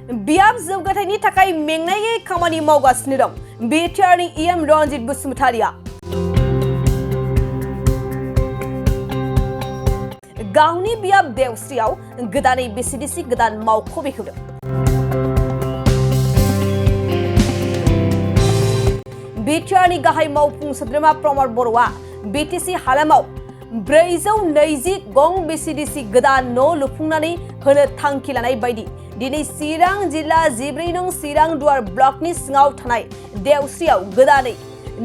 बियाब जौगाथायनि थाखाय मेंनायै खामानि मावगासिनो दं बिटिआरनि इएम रनजित बसुमतारिया। गावनि बियाब देवस्रियाव गोदानै बिसिडिसि गोदान मावख' बेखेवदों। बिटिआरनि गाहाय मावफुं सोद्रोमा प्रमद बर'आ बिटिसि हालामाव 420 गं बिसिडिसि गोदान न' लुफुंनानै होनो थांखि लानाय बायदि दिनै चिरां जिल्ला 14 नं चिरां दुवार ब्लकनि सिङाव थानाय देवस्रियाव गोदानै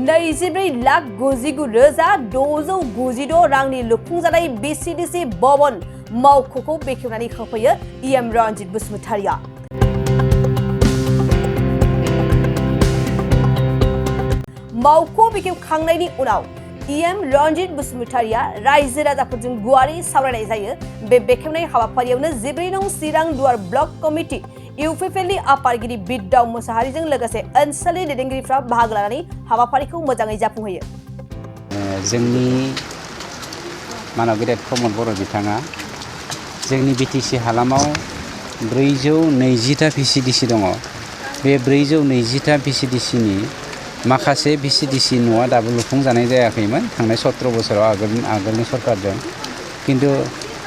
24,99,696 रांनि लुफुंजानाय बिसिडिसि भवन मावख'खौ बेखेवनानै होफैयो इएम रनजित बसुमतारिया। मावख' बेखेवखांनायनि उनाव इएम रनजित बसुमतारिया रायजो राजाफोरजों गुवारै सावरायनाय जायो। बे बेखेवनाय हाबाफारियावनो 14 नं चिरां दुवार ब्लक कमिटि इउपिपिएलनि आफादगिरि बिरदाव मोसाहारिजों लोगोसे ओनसोलनि दैदेनगिरिफ्रा बाहागो लानानै हाबाफारिखौ मोजाङै जाफुंहोयो। जोंनि मानव गेदेर प्रमद बर' बिथाङा जोंनि बिटिसि हालामाव 420टा बिसिडिसि दङ। बे 420टा बिसिडिसिनि माखासे बिसिडिसि न'आ दाबो लुफुंजानाय जायाखैमोन थांनाय 17 बोसोराव आगोलनि सरकारजों। किन्तु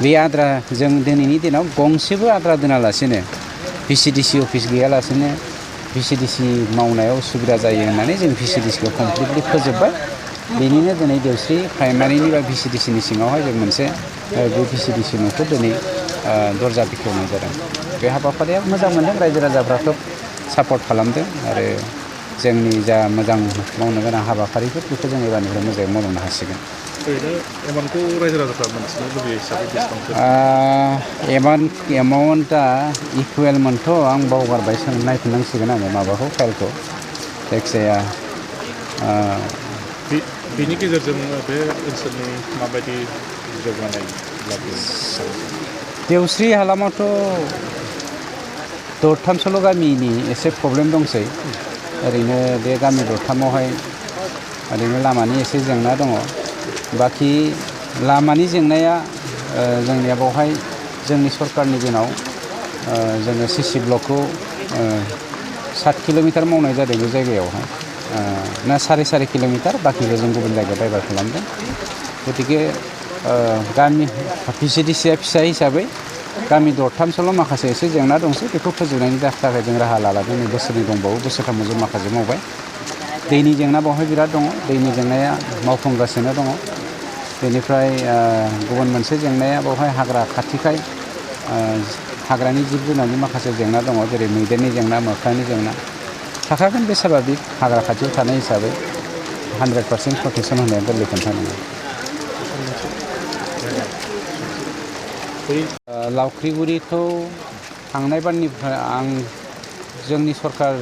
बे आद्रा जों दिनैनि दिनाव गंसेबो आद्रा दोनालासिनो बिसिडिसि अफिस गैयालासिनो बिसिडिसि मावनायाव उसुबिदा जायो होननानै जों बिसिडिसिखौ कमप्लिटलि फोजोबबाय। बेनिनो दिनै देवस्रि प्राइमारिनि बा बिसिडिसिनि सिङावहाय जों मोनसे बे बिसिडिसि न'खौ दिनै दरजा बेखेवनाय जादों। बे हाबाफारिया मोजां मोनदों, रायजो राजाफ्रा खोब सापर्ट खालामदों आरो जोंनि जा मोजां मावनो गोनां हाबाफारिफोर बेखौ जों एबारनिफ्राय मोजाङै मावलांनो हासिगोन। एमाउन्टखौ रायजो राजाफ्रा मोनथिनो लुबैयो हिसाबै बेसेबांसो? एमाउन्टआ इकुवेलमोनथ' आं बावगारबाय, नायफिननांसिगोन आङो माबाखौ फाइलखौ जायखिजाया। बेनि गेजेरजों बे ओनसोलनि माबायदि जौगानाय लाबोयो? देवस्रि हालामावथ' दरथामसोल' गामिनि एसे प्रब्लेम दंसै। ओरैनो बे गामि दरथामावहाय ओरैनो लामानि एसे जेंना दङ। बाखि लामानि जेंनाया जोंनिया बेवहाय जोंनि सरकारनि दिनाव जोङो सिसि ब्लकखौ 7 किल'मिटार मावनाय जादों बे जायगायावहाय, ना 4.5 किल'मिटार, बाखिखौ जों गुबुन जायगायाव दाइभार खालामदों। गतिके गामि बिसिडिसिया फिसा हिसाबै गामि दरथामसोल' माखासे एसे जेंना दंसै, बेखौ फोजोबनायनि थाखाय जों राहा लालांदों। नै बोसोरनै दंबावो, बोसोरथामाव जों माखासे मावबाय। दैनि जेंना बेवहाय बिराद दङ, दैनि जेंनाया मावफुंगासिनो दङ। बेनिफ्राय गुबुन मोनसे जेंनाया बेवहाय हाग्रा खाथिखाय हाग्रानि जिब जुनारनि माखासे जेंना दङ, जेरै मैदेरनि जेंना, मोख्रानि जेंना थाखागोन। बे स्वाभाबिक, हाग्रा खाथियाव थानाय हिसाबै 100% प्रटेकसन होनाया गोरलै खोथा नङा। लावख्रिगुरिखौ थांनाय बारनिफ्राय जोंनि सरकार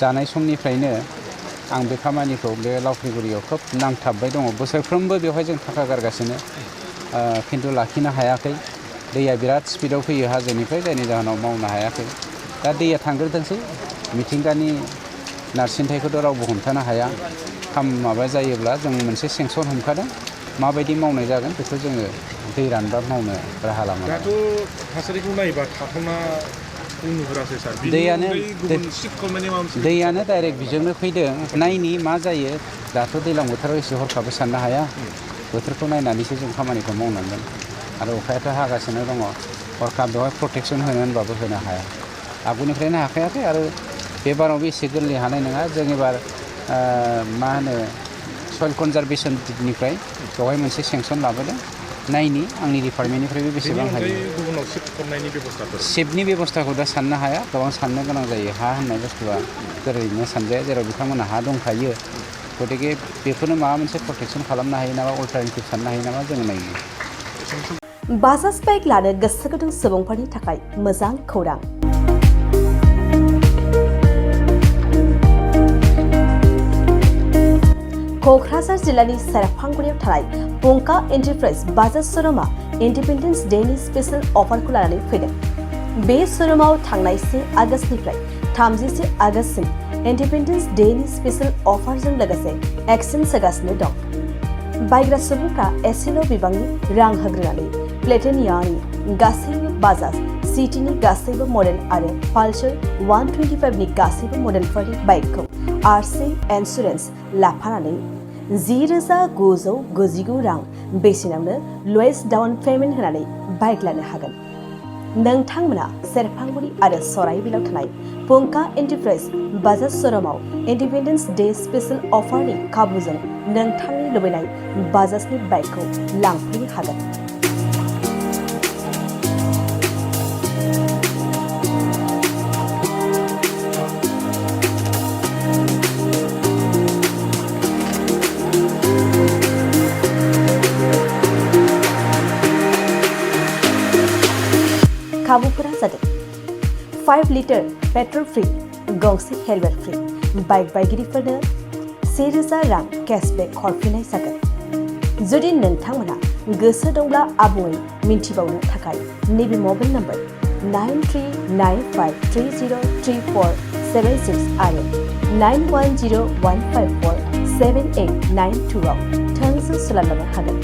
जानाय समनिफ्रायनो आं बे खामानिखौ बे लावख्रिगुरियाव खोब नांथाबबाय दङ। बोसोरफ्रोमबो बेवहाय जों थाखा गारगासिनो, खिन्थु लाखिनो हायाखै। दैया बिराद स्पिडआव फैयो हाजोनिफ्राय, जायनि जाहोनाव मावनो हायाखै। दा दैया थांग्रोथोंसै, मिथिंगानि नारसिनथायखौथ' रावबो हमथानो हाया। माबा जायोब्ला जों मोनसे सेंसन हमखादों, माबायदि मावनाय जागोन बेखौ जोङो दै रानबा मावनो राहा लामा। दाथ' थासारिखौ नायोबा थाथावना नुहुरासै सार। दैयानो डाइरेक्ट बिजोंनो फैदों। नायनि मा जायो। दाथ' दैज्लां बोथोराव एसे हरखाबै साननो हाया। बोथोरखौ नायनानैसो जों खामानिखौ मावनांगोन। आरो अखायाथ' हागासिनो दङ, हरखाब बेवहाय प्रटेकसन होनो होनबाबो होनो हाया। आगुनिफ्रायनो हाखायाखै आरो बे बारावबो एसे गोरलै हानाय नङा। जों एबार मा होनो सयल कनजारभेसननिफ्राय बेवहाय मोनसे सेंसन लाबोदों। नायनि आंनि डिपार्टमेन्टनिफ्रायबो बेसेबां हायो। शिफ्टनि बेब'स्थाखौ दा साननो हाया, गोबां साननो गोनां जायो। हा होननाय बुस्थुआ ओरैनो सानजाया, जेराव बिथांमोनहा हा दंखायो। गतिके बेखौनो माबा मोनसे प्रटेकसन खालामनो हायो नामा, अल्टारनेटिभ साननो हायो नामा, जों नायो। बाजाज बाइक लानो गोसो गुदुं सुबुंफोरनि थाखाय मोजां खौरां। क'क्राझार जिल्लानि सेरफांगुरियाव थानाय पंका एन्टारप्राइज बाजाज श'रुमआ इन्डिपेन्डेन्स डेनि स्पेशल अफारखौ लानानै फैदों। बे श'रुमाव थांनाय 1 आगस्तनिफ्राय 31 आगस्तसिम इन्डिपेन्डेन्स डेनि स्पेशल अफारजों लोगोसे एक्सचेन्ज होगासिनो दं। बायग्रा सुबुंफ्रा एसेल' बिबांनि रां होग्रोनानै प्लेटिनियानि गासैबो बाजाज सिटीनि गासैबो मडेल आरो पालसार 125नि गासैबो मडेलफोरनि बाइकखौ आरसि इन्सुरेन्स लाफानानै 10,999 रां बेसेनावनो लवेस्ट डाउन पेमेन्ट होनानै बाइक लानो हागोन। नोंथांमोना सेरफांगुरि आरो सराइबिलाव थानाय फुंका एन्टारप्राइज बाजाज श'रुमाव इन्डिपेन्डेन्स डे स्पेशल अफारनि खाबुजों नोंथांनि लुबैनाय बाजाजनि बाइकखौ लांफैनो हागोन। खाबुफोरा जादों 5 लिटार पेट्रल फ्री, गंसे हेलमेट फ्री, बाइक बायगिरिफोरनो 1,000 रां केशबेक हरफिननाय जागोन। जुदि नोंथांमोना गोसो दंब्ला आबुङै मिन्थिबावनो थाखाय नैबे मबाइल नम्बर 9395303476 आरो 9101547892 आव थोंजों सोलायलांनो हागोन।